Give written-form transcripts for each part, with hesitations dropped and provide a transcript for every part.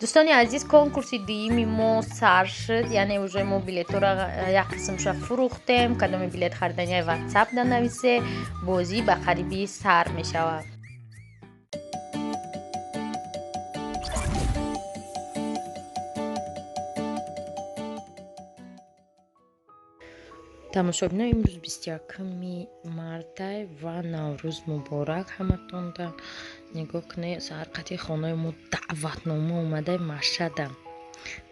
Дӯстони азиз, конкурси дуюми мо сар шуд, яъне уже мо билетҳоро як қисмша фурӯхтем. Кадоми билет хариданияи, Ватсап данависе, бозӣ ба қарибӣ сар мешавад. Тамошобино, имрӯз 21-ми мартай ва Наврӯз муборак ҳаматонда. Нигоҳ кунед, саҳар қати хонаи мо даъватнома омадаи Машада.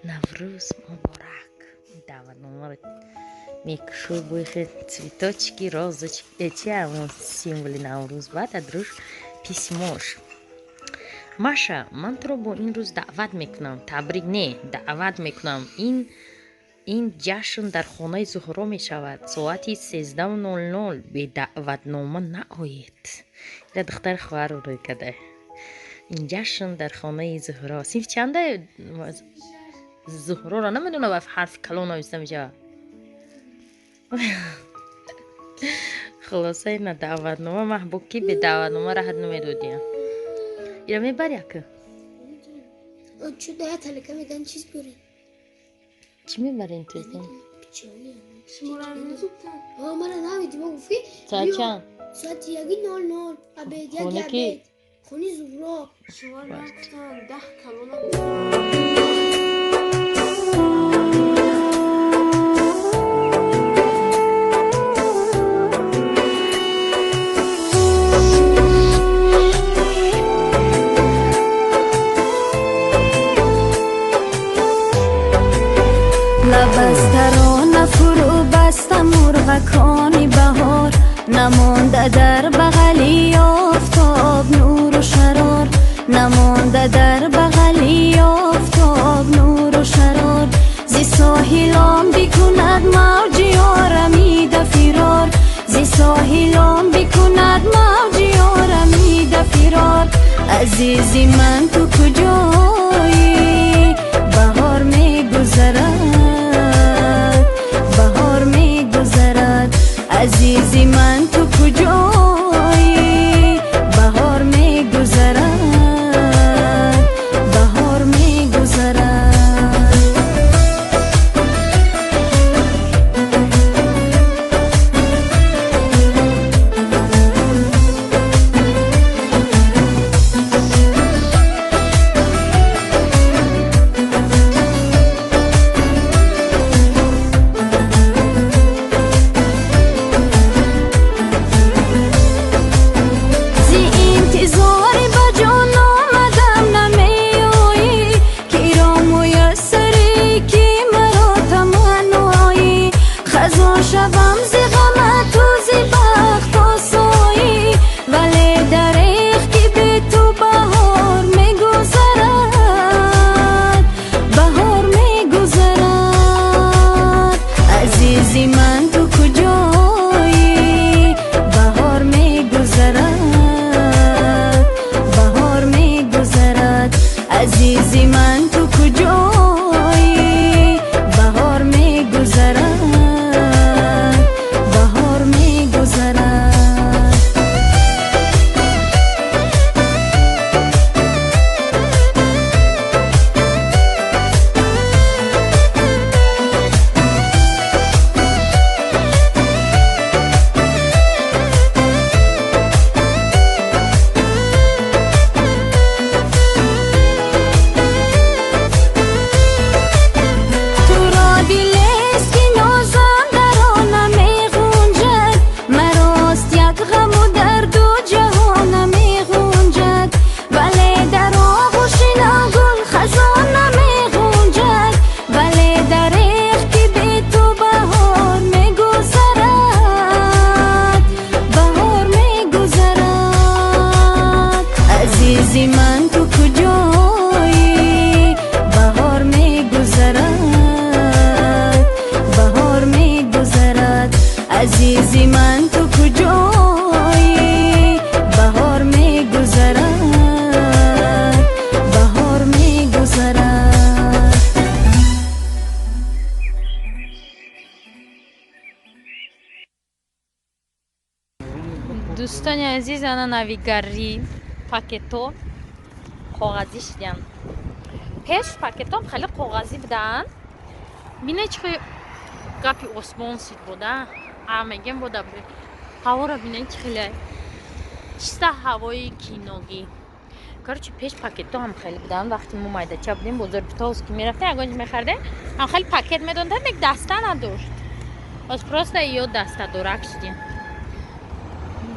Наврӯз муборак. Даъватномаро мекушои, боихе цветочки, розочки, чи ҳамон символи Наврӯз, баъд адруш письмош. Маша, ман туро бо ин рӯз даъват мекунам, табрик не, даъват мекунам. Ин ҷашн дар хонаи Зуҳро мешавад соати 13:00. Бе даъватнома наоед. Ира духтари хоҳарро рӯй карда. Ин ҷашн дар хонаи Зуҳро. Синфи чанда? Зуҳроро намедонам, ба ҳарфи калон нависта мешавад. Хулоса, ина даъватнома. Маҳбуб, ки бе даъватнома раҳат намедодия. Ира мебари, ака? Чу да талика меган, чиз бурем. Чӣ мебарем ту? Мара навиди, мо гуфти. Соат чанд? Соати 1:00, обед, як обед, хони Зуҳро. Шумо рафтан 10 калона. Лабастарона фурӯ баста мурғакони баҳор, намонда дар бағали офтоб нуру шарор, намонда дар бағали офтоб нуру шарор. Зи соҳилон бикунад мавҷи орамида фирор, зи соҳилон бикунад мавҷи орамида фирор. Азизи ман, ту куҷоӣ? Баҳор мегузарад, баҳор мегузарад. Азизи ман, ту куҷоӣ? Баҳор мегузарад, баҳор мегузарад. Зи интизори ба ҷон омадам, намеоӣ. Киро муяссарӣ, ки маро таманноӣ? Хазон шавам зи ғамату зи бахтосоӣ, вале дареғ, ки бе ту баҳор мегузарад, баҳор мегузарад. Азизи ман, ту куҷоӣ? Баҳор мегузарад, баҳор мегузарад. Азизи ман, ту куҷоӣ? Баҳор мегузарад, баҳор мегузарад. Туро дилест, ки нозам дар он намеғунҷад, марост як ғаму дарду ҷаҳон намеғунҷад, вале дар оғӯши навгул хазон намеғунҷад, вале дареғ, ки бе ту баҳор мегузарад, баҳор мегузарад. Азизи ман, ту куҷоӣ? Баҳор мегузарад, баҳор мегузарад. Азизи ман, ту куҷоӣ? Баҳор мегузарад, баҳор мегузарад. Дӯстони азиз, ана навигарӣ, пакето коғазӣ шидям. Пеш пакетом хеле коғазӣ буданд. Бине чӣ гапи осмон сид буда. А мегем буда. Ҳавора бине чӣ хеле чиста ҳавои киногӣ. Короче, пеш пакетҳо ҳам хеле буданд. Вақте мо майдача будем, бозори Питовский мерафтем, ягон ҷо мехаридем, ҳам хеле пакет медоданд, як даста надошт. Боз просто ё даста дорак шудем.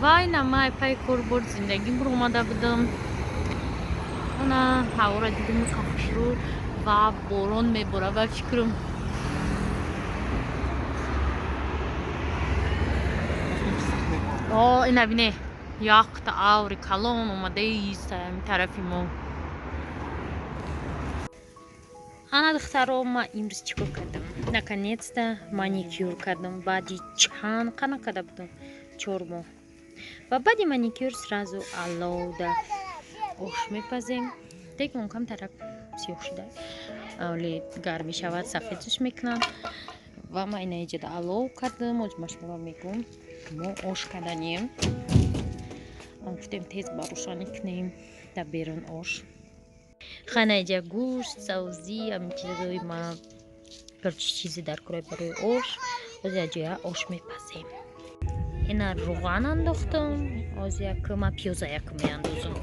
Вай намай пай кор бор зиндагӣ буромада будам. Ана ҳавора дидим хушрӯ ва борон мебора ва фикрам о ина бине якта аври калон омадаист ами тарафи мо. Ана духтаро, ма имрӯз чӣ кор кардам? Наконец-то маникюр кардам. Баъди чанд қана карда будам? 4 моҳ. Ва баъди маникюр сразу алоуда ош мепазем. Дег он камтарак сиёҳ шуда. Оли гарм мешавад, сафедш мекунам. Ва ма ина иҷода алов кардам. Оз ма шуморо мегӯм. Мо ош карданем. Гуфтем тез барӯшанӣ кунем дар берун ош. Хана иҷа гӯшт, савзӣ, ҳамин чизҳои ма короче чизе дар кӯраи барои ош. Оз як ҷоя ош мепазем. Ина рӯған андохтам. Оз як ма пиёза як меандозам.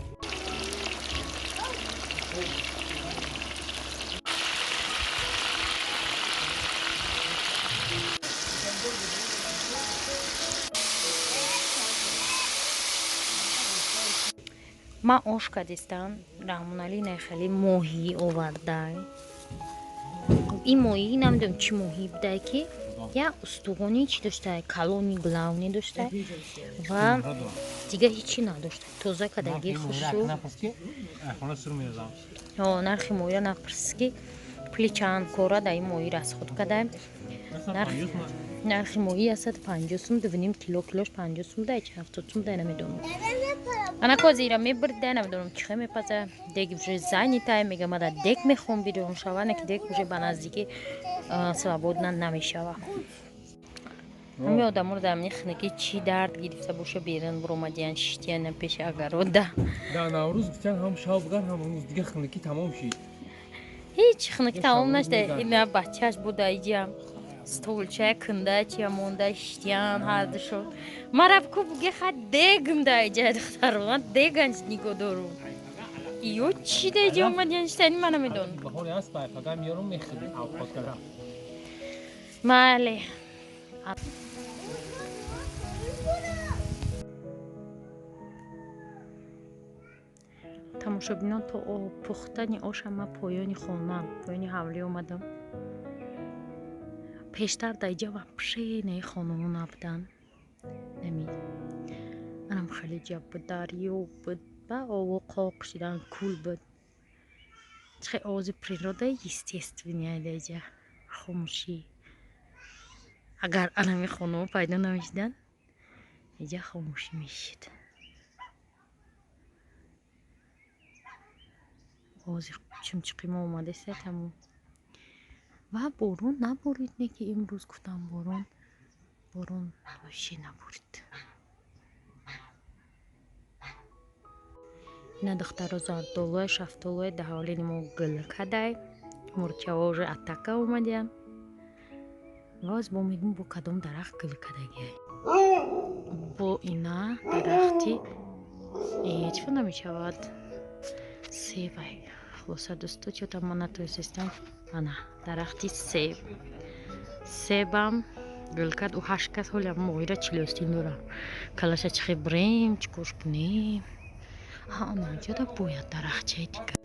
Ма ош кардистам. Раҳмоналӣ хеле моҳӣ овардай. Ин моҳӣ намедонам чӣ моҳӣ будай ки як устухони чӣ доштай, калони главни доштай ва дига ҳечи надоштай. Тоза кадаги хушрӯ. Нархи моҳиро напурсӣ ки пули чанд кора дар ин моҳӣ расход кадай. Нархи моҳӣ 150 сум, 2,5 кило, килош 50 сум дай, 70 сум дай, намедонам. Ана козира мебурда, намедонам чӣ мепаза. Дег уже занятай, мега мада дег мехом берун шава, не ки дег уже ба наздики свободна намешава. Ҳами одаморо дар амни хинаки чӣ дард гирифта боша берун буромадиян, шиштиян пеши агарода. Дар Наврӯз гуфтан ҳам шав бугар, ҳам рӯз дига хинаки тамом шид. Ҳеҷ хинаки тамом нашда. Ина бачааш буда иҷа столчая кунда чия монда шиштиян ҳарду шуд. Мара ку буге ха дегм да иҷа духтаро, ман деганч нигоҳ дорум. Ё чӣ да иҷа омадиян шиштани ман намедонам. Баҳори аст, фақат меёрум мехӯрем авқот кардам. Мале. Тамошобинон то пухтани оша ма поёни хона, поёни ҳавлӣ омадам. Пештар дар иҷа вообще наи хонаҳо набуданд. Нами анам хеле ҷа буд, дарё буд, ба ово қоқ шидан, кӯл буд. Чӣ хел овози природа естественная дар иҷа, хомӯшӣ. Агар анами хонаҳо пайдо намешуданд, иҷа хомӯшӣ мешуд. Овози чимчиқи мо омадаиста тамом. Ва борон наборид, не ки имрӯз гуфтам борон, борон вообще наборид. Ина духтаро зардолуя, шафтолуя дар ҳавлини мо гул кадай. Мурчаҳо уже атака омадиянд. Боз бо мегӯм бо кадом дарахт гул кадагиай. Бо ина дарахти чӣ фона мешавад? Себай. Хулоса дӯсто, чё-то ман натонистам. Ана дарахти себ. Себам гул кард. Ӯ 8 кас ҳоли моҳира чилёстин дорам. Калаша чӣ хел бурем, чӣ кор кунем? Анаҷода бояд дарахтчаи дигар.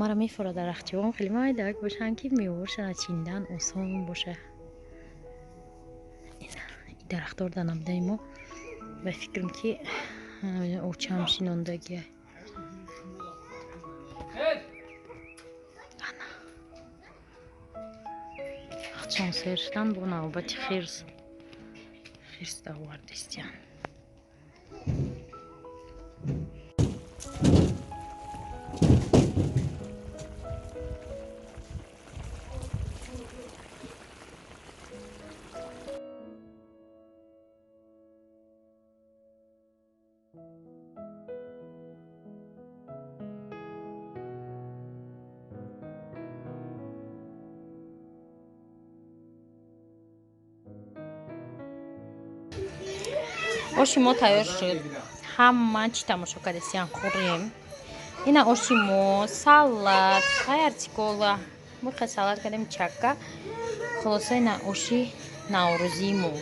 Мара мефора дарахтчаҳом хеле майдак бошанд ки меваҳошона чиндан осон боша. Ина дарахтҳоро дар набудаи мо ба фикрам ки очам шинондагиай. Ана вақтшон сер шудан бо навбати хирс. Хирс давардистиян. Оши мо тайёр шуд. Ҳама чӣ тамошо кардесиян, хӯрем. Ина оши мо, салат, хайартикола. Мухе салат кардем, чакка. Хулоса, ина оши наврӯзии мо.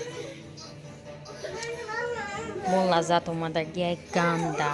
Бо лаззат омадагиай ганда.